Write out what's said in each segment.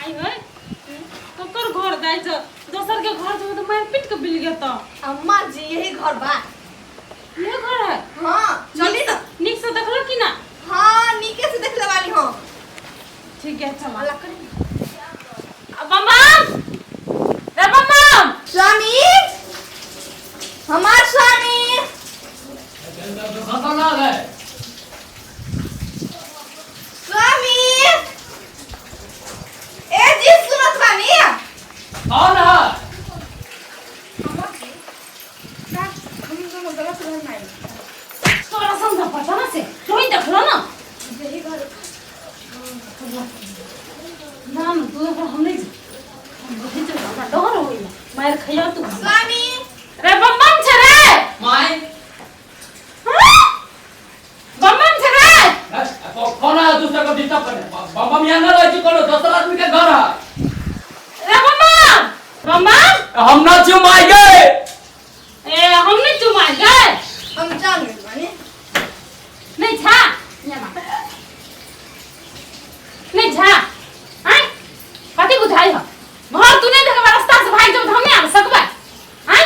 आई है ककर घर जाइ छ दोसर के घर जो तो मार पीट के बिल गया तो। अम्मा जी, यही घर बा। ये घर है? हाँ, चली ना। निक से देखलो कि ना? हाँ, नीके से देखले वाली हूँ। ठीक है, चल। अल्लाह करे। अब बम रे बम। स्वामी, हमार स्वामी। स्वामी, ए जी, सुनत बानी? कौन है? हम दोनों गलत घर में आई। तोरा समझ पता ना से तू ही देखलो ना। यही घर। ना ना, तू देखो, हम नहीं, हम वही जो हमरा डर होइला, मार खैया तू। स्वामी। रे बम बम छ रे। My. हाँ? बम बम छ रे। कौन है दूसरा को डिस्टर्ब करने? बम बम यहाँ न रहे छी, कोनो दोसर आदमी के घर है। रे बम बम, बम बम। हम ना छी my गए। ए, हम नहीं चुमा गए। हम जान गए बानी। नहीं छा यहाँ नहीं छा हैं, कथी बुझाई हो घर? तू नहीं देखबा, रास्ता से भाग जब हम नहीं आब सकबै हैं।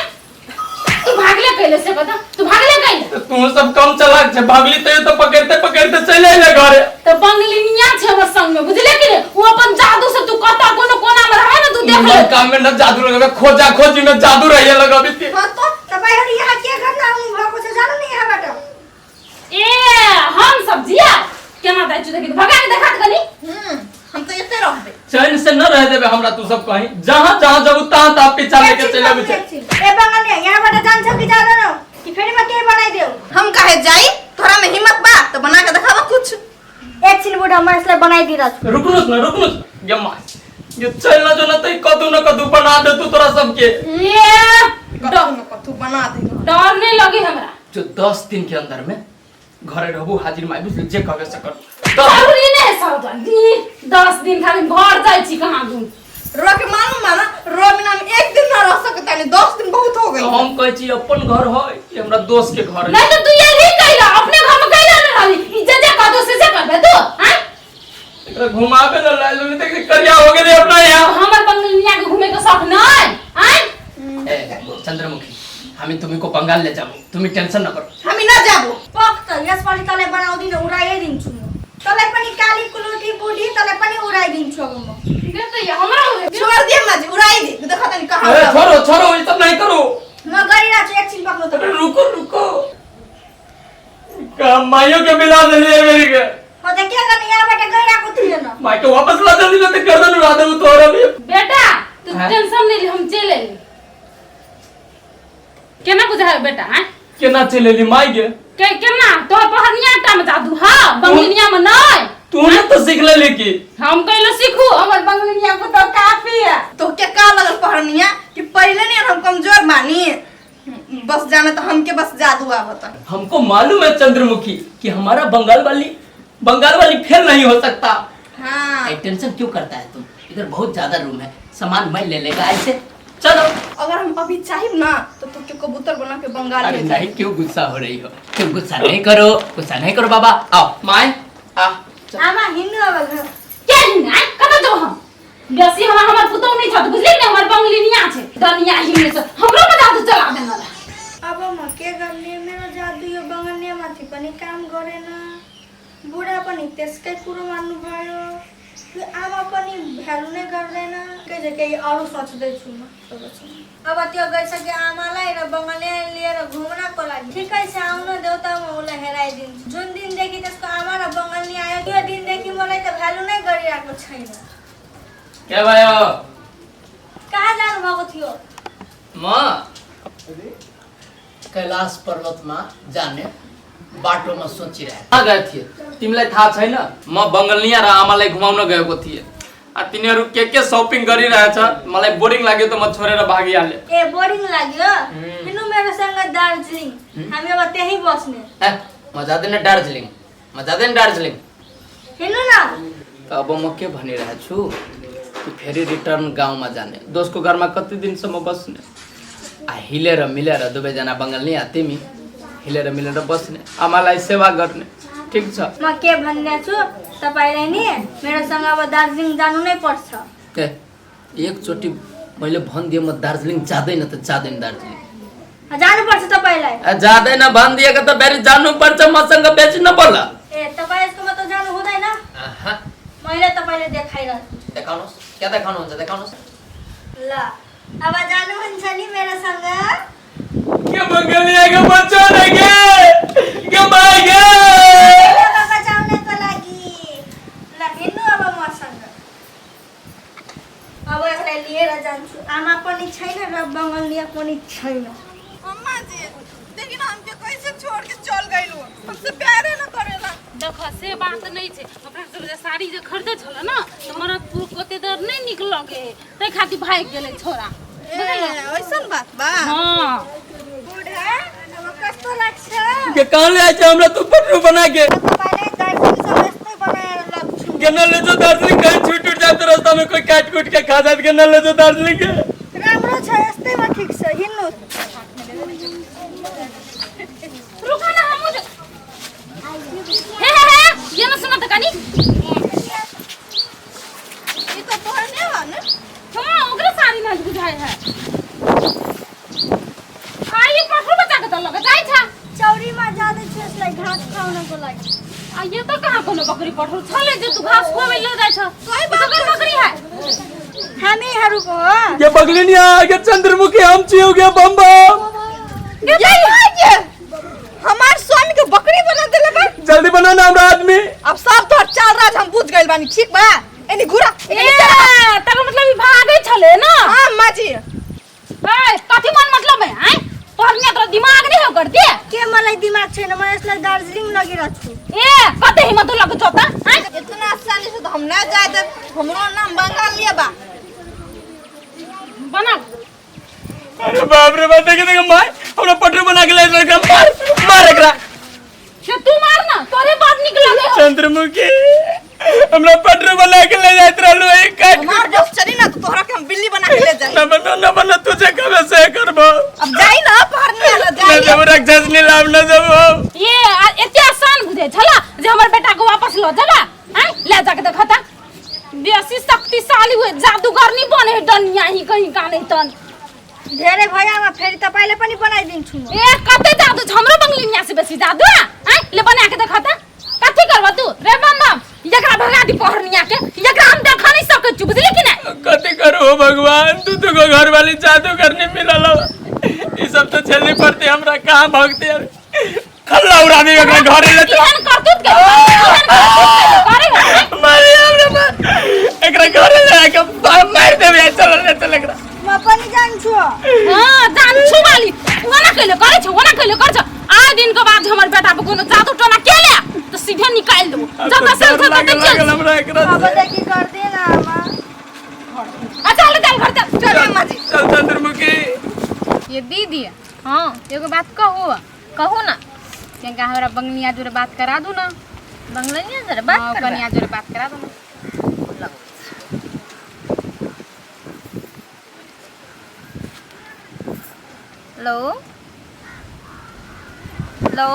तू भागले कैले से बता, तू भागले कैले? तू सब कम चलाक छे, भागली तैयो तो पकड़ते पकड़ते चले अइले घरे। तो बंगलिनिया छै हमर संग में, बुझले कि ने? वो अपन जादू से तू कत कोनो कोना में रहे ना, तू देख ले। काम में न जादू लगाबे, खोजा खोजी में जादू रहिए लगाबी थी। हाँ, तो तपाईहरु यहाँ के घर ना आउनु भएको छ, जानु नि यहाँबाट। ए, हम सब जिया केना दै छु देखि, भगा के देखा त कनी। हम तो एते रहबे। चैन से न रह देबे हमरा तू सब कहीं, जहां जहां जब तहां तहां पीछा लेके चले आबे छे। ए बंगालिया, यहाँबाट जान्छ कि जाँदैनौ कि फेरि म केही बनाइदेऊ? हम काहे जाई? तोरा में हिम्मत बा तो बना के देखावा कुछ। एकछिन बुढा, म यसलाई बनाइदिइरहेको छु। रुकनुस न, रुकनुस गे माय, ये चल न जो न तई कदू न कदू बना दे तू तोरा सबके। ए। कथू न कथू बना दे। डर नहीं लगे हमरा। जो 10 दिन के अंदर में घरे रहबू हाजिर माय, बुझली? जे कहबे से कर। 10 दिन। जरूरी नहीं है सब 10 दिन खाली घर जाइ छी कहाँ दूँ। रो के मानू माना रो बिना हम एक दिन ना रह सकता नहीं, 10 दिन बहुत हो गई। तो हम कहै छी अपन घर है कि हमरा दोस्त के घर है? नहीं तो तू ये नहीं कैला, अपने घर में कैला नहीं रहली, ई जे जे कह से से करबे तू हैं। एकरा घुमाबे न लाइल नहीं देख, करिया हो गेलै अपना यहाँ। हमर बंगलिया के घूमे के शौक नहीं हैं। ए चंद्रमुखी, हमें तुम्ही को बंगाल ले जाबो, तुम्ही टेंशन न करो। हामी ना जाबो। पक त, यसपालि तँलाई बनाउँदिनँ, उडाइदिन्छु म तँलाई पनि। काली कुलोठी बुढी, तँलाई पनि उडाइदिन्छु अब म। दे तो ये हमरा हो। छोड़ दिए माजी, उड़ाई दे, देखा तनी कहाँ ए उड़ाबो। छोड़ो छोड़ो, ये सब नहीं करो। म गरिरहेको छु, एकछिन पक्नु त। अरे रुको रुको, का माइयों के मिला देलिए मेरी के। म त के गर्ने, यहाँबाट गइरहेको थिएन। माई के वापस ला जल्दी, ना तो गर्दन उड़ा दे तो और अभी। बेटा, तू हाँ? टेंशन नहीं ले, हम चले एली। केना बुझाय बेटा हैं? केना चले ली माई गे? के केना तोहर पहनिया टा में जादू हां, बंगलिनिया में नहीं। तू ने तो सीख ले की। हम कैलो सीखू, हमर बंगलिनिया को तो काफी है। तो क्या का लगल पहनिया कि पहले नहीं हम कमजोर बानी, बस जाने तो हमके बस जादू आवता। हमको मालूम है चंद्रमुखी कि हमारा बंगाल वाली फेल नहीं हो सकता। हाँ। टेंशन क्यों करता है तुम? इधर बहुत ज्यादा रूम है, सामान मैं ले लेगा ऐसे, चलो। अगर हम अभी चाहिए ना तो तुके कबूतर बना के बंगाल अरे ले जाए। नहीं, क्यों गुस्सा हो रही हो? तुम गुस्सा नहीं करो, गुस्सा नहीं करो बाबा। आओ my, आ। आमा, हिँड्नु अब घर। के हिँड्ने आँय? कतऽ जाउ हम? बेसी हमरा हमर पुतहु नहि छथि, बुझली ने? हमर बंगलिनिया छै, दनिया हिँड्ने छै, हमरो पर जादू चला देने रहे। अब म के गर्ने? मेरो जादु यो बङ्गालियामाथि पनि काम गरेन, बुढा पनि त्यसकै कुरो मान्नुभयो, यो आमा पनि भ्यालु नै गर्दैन। के चाहिँ केही अरू सोच्दैछु म। अब त्यो गइसक्यो आमालाई र बङ्गालिया लिएर घुम्नको लागि। ठिकै छ, आउन देऊ त, म उसलाई हेराइदिन्छु। जुन दिनदेखि त्यसको आमा र बङ्गाली आयो, त्यो दिनदेखि मलाई त भ्यालु नै गरिरहेको छैन। के भयो? कहाँ जानुभएको थियो? म कैलाश पर्वतमा जाने बाटोमा सोचिरहेको। कहाँ गएको थिएँ तिमीलाई थाहा छैन? म बङ्गलिया र आमालाई घुमाउन गएको थिएँ आ तिनीहरू के के सपिङ गरिरहेछ, मलाई बोरिङ लाग्यो त म छोडेर भागिहालेँ। ए, बोरिङ लाग्यो? हिँड्नु मेरोसँग दार्जिलिङ, हामी अब त्यहीँ बस्ने। ए, म जाँदैन दार्जिलिङ, म जाँदैन दार्जिलिङ। हिँड्नु न। त अब म के भनिरहेको छु कि फेरि रिटर्न गाउँमा जाने, दोस्तको घरमा कति दिनसम्म बस्ने? आ हिलेर मिलेर दुवैजना, बङ्गाली आ तिमी, हिलेर मिलेर बस्ने, आमालाई सेवा गर्ने, ठिक छ? म के भन्ने छु तपाईँलाई नि, मेरोसँग अब दार्जिलिङ जानु नै पर्छ। ए एकचोटि मैले भनिदिएँ म दार्जिलिङ जाँदैन त जाँदैन दार्जिलिङ। जानुपर्छ तपाईँलाई। ए, जाँदैन भनिदिएको त फेरि जानुपर्छ, मसँग बेसी नबोल। ए तपाईँ यसकोमा त जानु हुँदैन। मैले तपाईँले देखाइरहेको छु। देखाउनुहोस्, क्या देखाउनुहुन्छ देखाउनुहोस्। ल अब जानुहुन्छ नि मेरोसँग? के बङ्गालीको बच्चा रे के के भाइ के बचाउनको लागि। ल हिँड्नु अब मसँग। अब यसलाई लिएर जान्छु। आमा पनि छैन र बङ्गालिया पनि छैन। अम्मा जी देखिन हमके कैसे छोड़ के चल गइलु, हमसे प्यारे न करेला। देख से बात नहीं छे, अपना सब जे साड़ी जे खरीदे छल ना त हमरा कते दर नहीं निक लगे, तै खातिर भाग गेलै छोरा। ए ऐसन बात बा। हां बुढा अब कस्तो लाग्छ? के कहाँ ले आए हमरा तू पटरू बना के? तपाईँलाई दार्जिलिङ सब यस्तै बनाएर लग्छु। के न ले जो दार्जिलिङ, कहीं छूट उठ जाए तो रास्ता में कोई काट कूट के खा जाए, के न ले जो दार्जिलिङ के। राम्रो छ यस्तैमा ठिक छ, हिँड्नु। रुका ना हम हे हे हे ये न सुन त कनी ई तो पहने हो न। हां ओकरे साड़ी ना बुझाय है। आ ये पठरू बच्चा के त लग जाय छ। चौरीमा जाँदै छु यसलाई घाँस खुवाउनको लागि। आ ये त कहाँ कोनो बकरी पठरू छले जे तू घास खुआबै ल जाय छ? सही ई त बात बकरी है हामीहरूको हो। ये बगलिनिया आगे चंद्रमुखी हम छियो गे बम बम। ये ये हमार स्वामी के बकरी बना देले बा। जल्दी बना ना हमरा आदमी। अब सब तोहर चाल राज हम बुझ गइल बानी, ठीक बा? एनी घुरा ए तकर मतलब ई भागै छले ना। हां अम्मा जी। ए कथि मन मतलब है? आय तोहर निया तोरा दिमाग नहीं हो कर दे। के मलाई दिमाग छैन, म यसलाई दार्जिलिङ लगिरहेको छु। ए कते हिम्मत लग छौ त? आय इतना आसानी से तो हम ना जाए दे, हमरो नाम बंगालिया बा। बना। अरे बाप रे बाप, देखे देखे मार हमरा पटरू बना के ले एकरा मार मार एकरा। से तू मार ना तोरे बाप निकल गए। चंद्रमुखी हमरा पटरू बना के ले जात रहलु एक काट हमार बस चली ना तो तोहरा के हम बिल्ली बना के ले जाई। ना बना ना बना तुझे कब से करबो? अब जाई ना पहरने वाला ना जाई। जब राक्षस नहीं लाभ ना जब ये एते आसान बुझे छला जे हमर बेटा को वापस ल जबा। आय ले जाके देखता बेसी शक्तिशाली हुए जादूगर नहीं बने डनिया ही कहीं का नहीं तन। धेरै भयो आमा, फेरि तपाईँले पनि बनाइदिन्छु म। ए कते जादू छ हमरो बंगलिनिया से बेसी जादू। आय ले बना के देखता कथि करबा तू रे बम बम? एकरा भगा दी पहरनिया के, एकरा हम देखा नहीं सकै छु, बुझली कि नहीं? कथि करू हो भगवान, तू तो को घर वाली जादू करने मिलल। ई सब तो झेलनी पड़ती हमरा, कहां भगते यार खल्ला उड़ा दी एकरा घरे ले चल। एहन करतूत के एहन करतूत के करे है। मारी हमरा मार एकरा घरे ले आके मार देबे। चल ले चल एकरा। म पनि जान्छु। हां जान्छु वाली ओना कइले करे छ, ओना कइले कर छ। आए दिन के बाद हमर बेटा पर कोनो जादू टोना के ले तो सीधे निकाल देबो। जब से डर तक लागे चल। लागल हमरा एकरा। अब देखि गर्दैन आमा। अच्छा चल चल घर चल। चल अम्मा जी चल चंद्रमुखी। ये दीदी हाँ एगो बात कहू? कहू ना। कहीं हमरा बंगलिया जोरे बात करा दू ना। बंगलिया जोरे बात हाँ, करबा? कनिया जोरे बात करा दू ना। हेलो हेलो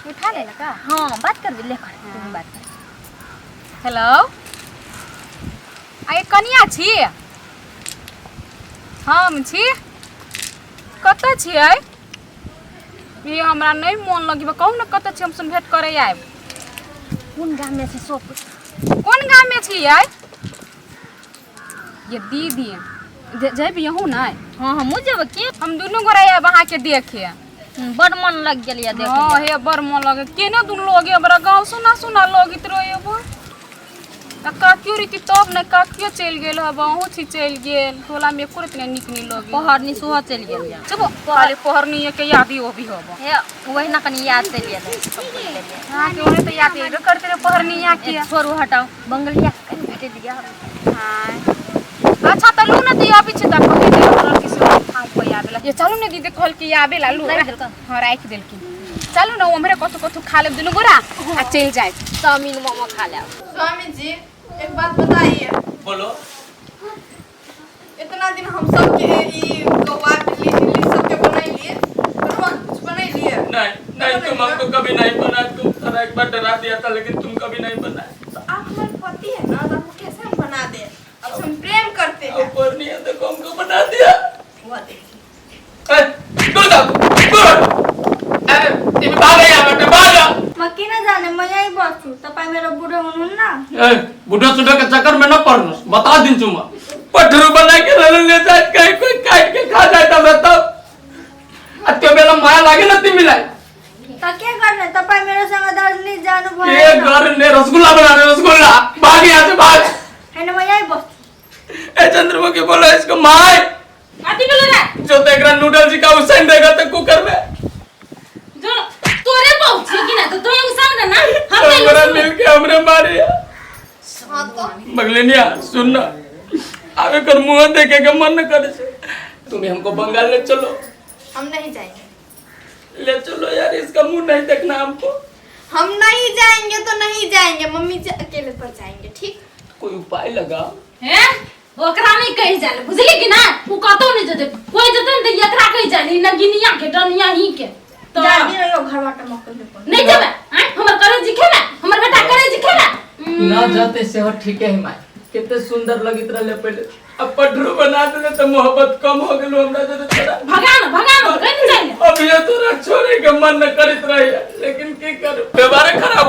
उठा ले का? हाँ बात करबी ले कर तुम बात कर। हेलो आये कनिया छी? हम छी। कतऽ छियै? ये हमरा नहीं मोन लगिब, कहू ना कतऽ छी, हम सुन भेंट करे आयब। कोन गाम में छी सो पूछ। कोन गाम में छियै? ये दीदी जेबी अहूँ नहीं? हाँ हमहूँ जेबै के। हम दुनू गोरा आयब अहाँके देखे। बड़ मन लग गेल या देखे। हाँ हे बड़ मन लगे केना दुनू लगे हमरा गाँव सुना सुना लगैत रहे आ काकियो रीति तब ने काकियो चलि गेल हब, अहूँ छी चलि गेल, टोला में एको रति नीक नहीं लगे। पहरनी सेहो चलि गेल या। चुप खाली पहरनी के याद ही भी हब। हे वही ना कनी याद चलि गेल। हाँ के ओने तो याद अइबे करते रहे पहरनिया के। छोड़ू हटाओ बंगलिया के कनी भेटे दिया। हाँ अच्छा त लू न दी अभी छी त कहे दे लड़की से ठाव पे आवेला। ये चलू ने दीदी कहल कि आवेला लू। राखि देलकन? हां राखि देलखिन। चलू न ओम्हरे कथु कथु खा लेब दुनू गोरा आ चलि जाय। चाउमीन मोमो खा लेब। स्वामी जी एक बात बताइए। बोलो। इतना दिन हम सब के ई कौवा बिल्ली बिल्ली सब के बनैलिए, रउआ कुछ बनैलिए? नहीं नहीं तुम हमको कभी नहीं बनाए, तुम सारा एक बार डरा दिया था लेकिन तुम कभी नहीं बनाए। तो आप हमारे पति है ना, तो आपको कैसे हम बना न। ए बुढ़ा सुढ़ा के चक्कर में न पड़नो, बता दिन चुमा पठरू बना के रल ले जाए, कहीं कोई काट के खा जाए तब तब आ त्यो बेला माया लागे न तिमीलाई। त के गर्ने, तपाईँ मेरोसँग दार्जिलिङ जानु के भएन। गर्ने, रसगुल्ला बना रहे, रसगुल्ला भाग यहाँ से भाग। हैन, म यहीँ बस्छु। ए चंद्रमुखी बोलो इसको my. कथी भेलै रे? जो तो एकरा नूडल जी का उसन देगा तो कुकर में। जो तोरे बहु छी कि ना तो तोय उसान ना हम नहीं। हमरा मिल के हमरे मारे। हाँ तो बगलेनिया सुन ना, आवे कर मुंह देखे के मन न करे छे। तुम हमको बंगाल ले चलो। हम नहीं जाएंगे। ले चलो यार, इसका मुंह नहीं देखना हमको। हम नहीं जाएंगे तो नहीं जाएंगे, मम्मी जी अकेले पर जाएंगे, ठीक? कोई उपाय लगा। हैं, ओकरा नहीं कही जाले, बुझली कि ना? उ कतौ नहीं जते, कोई जते ने त एकरा कही जाले, नगिनिया के डनिया ही के तो जादिन यो घरबाट म कहिले पनि। नहीं जेबे? आय हमर करे जी खेबे, हमर बेटा करे जी खेबे। न जाते से हो ठीक है माई, कितने सुंदर लगित रहले पहले, अब पटरू बना देले तो मोहब्बत कम हो गेलो हमरा जरे तोरा। भगा न, भगा न, कहीं नहीं जाएंगे। अब ये तोरा छोड़े के मन न करत रही, लेकिन की करू, व्यवहार खराब।